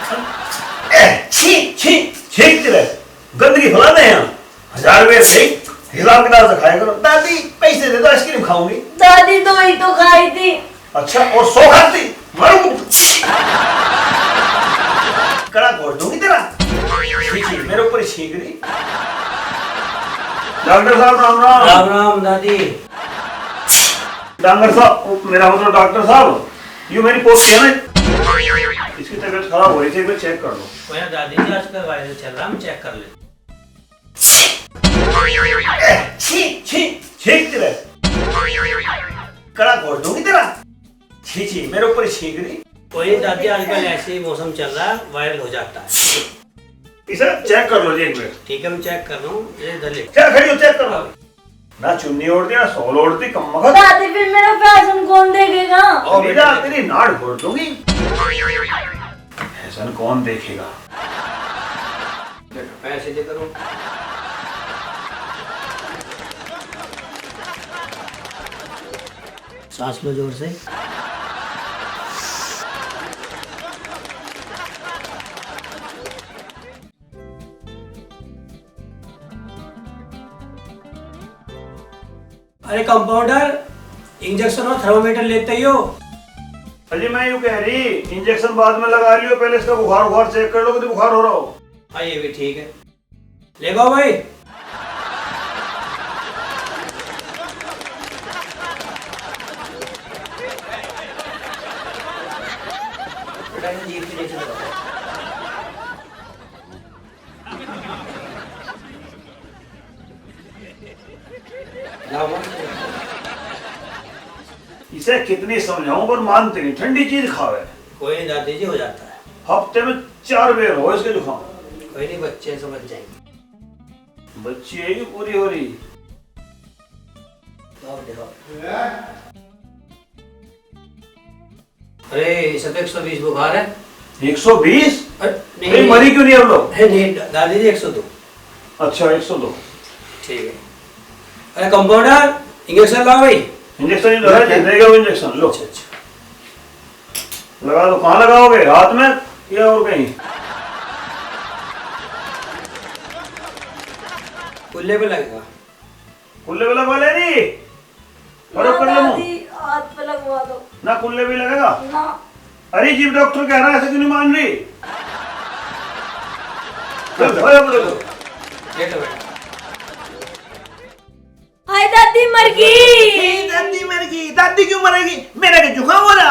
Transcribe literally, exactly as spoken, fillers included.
ए, छी, छी, छींक रहे। गंदगी फैला दे यहाँ। हजार रुपये दे, हिसाब किताब से खाया करो। दादी, पैसे दे दो, आइसक्रीम खाऊंगी। दादी, दो ही तो खाई थी। अच्छा, और सौ खाती? मारूं। कड़ा घोट दूंगी तेरा। छी, छी, मेरे ऊपर ही छींक रही। डॉक्टर साहब, राम राम। राम राम दादी। डॉक्टर साहब, मेरा मतलब डॉक्टर साहब, ये मेरी पोती है ना, इसकी तबीयत खराब हो रही थी, एक बार चेक कर लो। कोई ना दादी जी, आजकल वायरल चल रहा, हम चेक कर लेते। ए, छी, छी, छींक रहे। कड़ा घोट दूंगी तेरा। छी, छी, मेरे ऊपर ही छींक रही। कोई नहीं दादी, आजकल ऐसे ही मौसम चल रहा है, वायरल हो जाता है। इसे चेक कर लो जी एक बार। ठीक है, मैं चेक कर रहा हूँ, ये इधर ले। क्या खड़ी हो, चेक कर लो। ना चुन्नी ओढ़ती, ना शॉल ओढ़ती, कम मगत। दादी, फिर मेरा फैशन कौन देखेगा? और मेरा तेरी नाड़ फोड़ दूंगी। फैशन कौन देखेगा? पैसे दे करो। सांस लो जोर से। अरे कंपाउंडर, इंजेक्शन और थर्मामीटर लेते ही हो। अजी, मैं यूं कह रही, इंजेक्शन बाद में लगा लियो, पहले इसका बुखार, बुखार चेक कर लो, कितनी बुखार हो रहा हो। हाँ, ये भी ठीक है। ले आओ भाई। बेटा, ये जीभ के नीचे दबाओ। लाओ, मार। इसे कितनी समझाऊं, पर मानती नहीं, ठंडी चीज खावे। कोई नहीं दादी जी, हो जाता है। हफ्ते में चार बेर हो इसके जुकाम। कोई नहीं, बच्चे समझ जाएंगे। बच्ची है ये पूरी हो रही। लाओ, दिखाओ। अरे, इसे तो एक सौ बीस बुखार है। एक सौ बीस? अरे, नहीं, नहीं, नहीं। मरी क्यों नहीं अब लोग? अरे, नहीं, दा-, दादी जी, एक सौ दो। अच्छा, एक सौ दो। ठीक है। अरे, कंपाउंडर, इंजेक्शन लाओ भाई। इंजेक्शन ही लगा, ठीक है। देगा वो इंजेक्शन, लो। अच्छा, अच्छा। लगा दो। कहाँ लगाओगे? हाथ में या और कहीं? कुल्ले पे लगेगा। कुल्ले पे लगवा ले नी। फर्क ना कर ले मुंह। दादी, हाथ पे लगवा दो। ना कुल्ले भी लगेगा? ना। अरे जीभ डॉक्टर कह रहा है, ऐसे क्यों नहीं मान रही? चल, चल, चल, चल। बैठो, बैठो। हाय दादी मर गई। ए, दादी मर गई। दादी क्यों मरेगी? मेरा के जुकाम हो रहा।